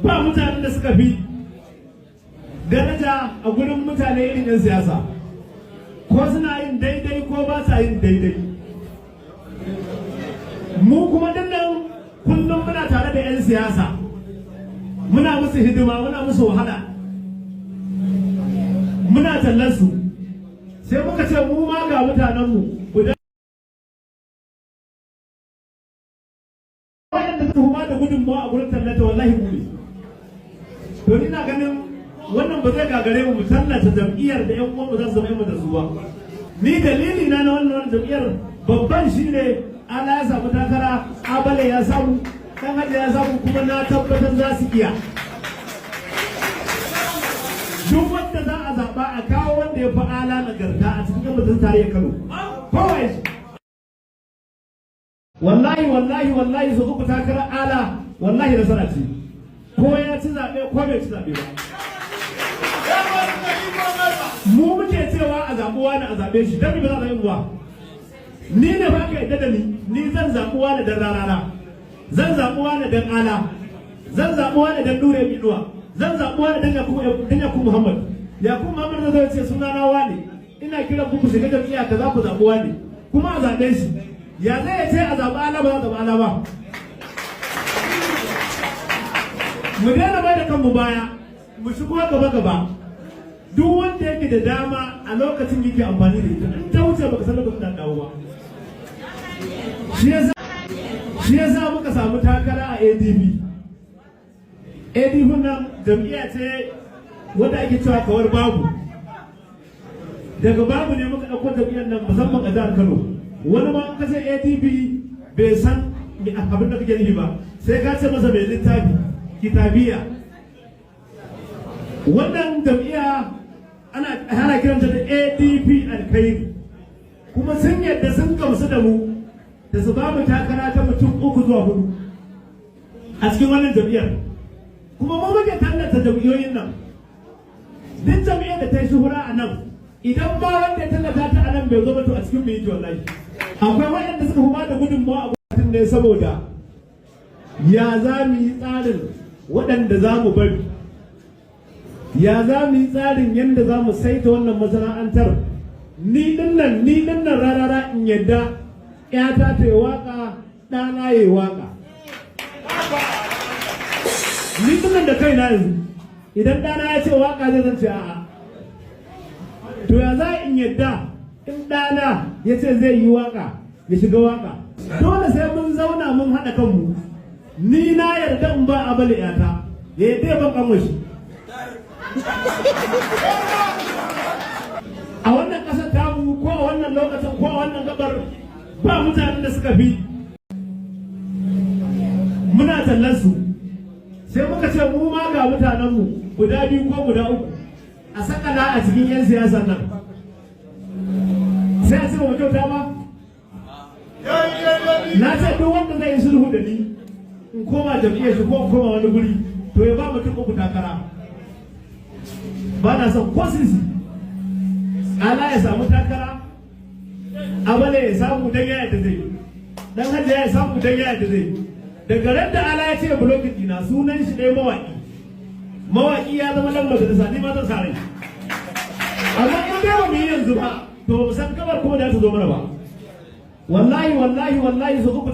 Ba mutanen da suka fi daraja a gurin mutane irin 'yan siyasa, ko suna yin daidai ko ba sa yin daidai. Mu kuma dinnan kullum muna tare da 'yan siyasa, muna musu hidima, muna musu wahala, muna tallar su. Sai muka ce mu ma ga mutanenmu guda waɗanda suka kuma da gudunmawa a gurin tallata. Wallahi mu ne. To ni na ganin wannan ba zai gagare mu mu tallata jam'iyyar da 'yan uwanmu za su zama 'yan majalisu ba. Ni dalili na na wannan jam'iyyar babban shine Ala ya samu takara, Abale ya samu, Dan Hajji ya samu, kuma na tabbatar za su iya. Duk wanda za a zaɓa, a kawo wanda ya fi Ala nagarta a cikin 'yan majalisar tarayyar Kano, kowa ya shi. Wallahi, wallahi, wallahi, su uku takarar Ala wallahi nasara ce, ko ya ci zaɓe ko bai ci zaɓe ba. Mu muke cewa a zaɓi wani, a zaɓe shi. Dan ba za a zaɓe mu ba? Ni ne ba ka yadda da ni, ni zan zaɓi wani dan Rarara, zan zaɓi wani dan Ala, zan zaɓi wani dan Nure Binuwa, zan zaɓi wani dan Yakubu Muhammad. Yakubu Muhammad zai ce, "Suna na wani, ina kiran ku, ku shiga jam'iyya kaza, ku zaɓi wani," kuma a zaɓe shi. Ya zai ce a zaɓi Ala, ba za a zaɓi Ala ba? Mu daina mai da kanmu baya, mu shigo gaba gaba. Duk wanda yake da dama a lokacin yake amfani da ita, in ta wuce baka san lokacin da dawo ba. Shi yasa muka samu takara a ADP. ADP nan jam'iyya ce wanda ake cewa kawar babu. Daga babu ne muka ɗauko jam'iyyar nan, musamman a jihar Kano. Wani ma in ka ce ADP bai san abin da kake nufi ba, sai ka ce masa mai littafi kitabiya. Wannan jam'iyya ana kiranta da ADP Alkhairi, kuma sun yadda, sun gamsu da mu da su ba mu takara ta mutum uku zuwa hudu a cikin wannan jam'iyyar. Kuma mu muke tallata jam'iyyoyin nan. Duk jam'iyyar da ta yi shuhura a nan, idan ba wanda ya tallata ta a nan bai zo ba, to a cikin mu yake. Wallahi akwai waɗanda suka fi ba da gudunmawa a gwamnatin ne, saboda ya za mu yi tsarin waɗanda za mu bari, ya za mu yi tsarin yadda za mu saita wannan masana'antar. Ni dinnan Rarara, in yadda ‘yata ta yi waka, ɗana ya yi waka. Ni dinnan da kaina yanzu, idan ɗana ya ce waka zai, zan ce a'a. To ya za in yadda in ɗana ya ce zai yi waka, ya shiga waka? Dole sai mun zauna mun haɗa kanmu. Ni na yarda in ba Abale ‘yata, ya yadda ya ban ƙanwashi a wannan ƙasar tamu, ko a wannan lokacin, ko a wannan gabar, ba mutanen da suka fi muna tallar su. Sai muka ce mu ma ga mutanenmu guda biyu ko guda uku a sakala a cikin 'yan siyasan nan. Sai a ce ba mu kyauta ba. Na ce duk wanda zai yi sulhu da ni in koma jam'iyyar shi ko in koma wani guri, to ya ba mutum uku takara. Ba na son ko sisi. Ala ya samu takara, Abale ya samu dan yaya da zai, Dan Hajiya ya samu dan yaya da zai. Daga ran da Ala ya ce blocking dina, sunan shi ɗaya mawaki. Mawaki ya zama dan majalisa, ni ma zan sa rai. Amma in dai ba mu yi yanzu ba, to ba mu san kabar kuma da ta zo mana ba. Wallahi, wallahi, wallahi, su uku.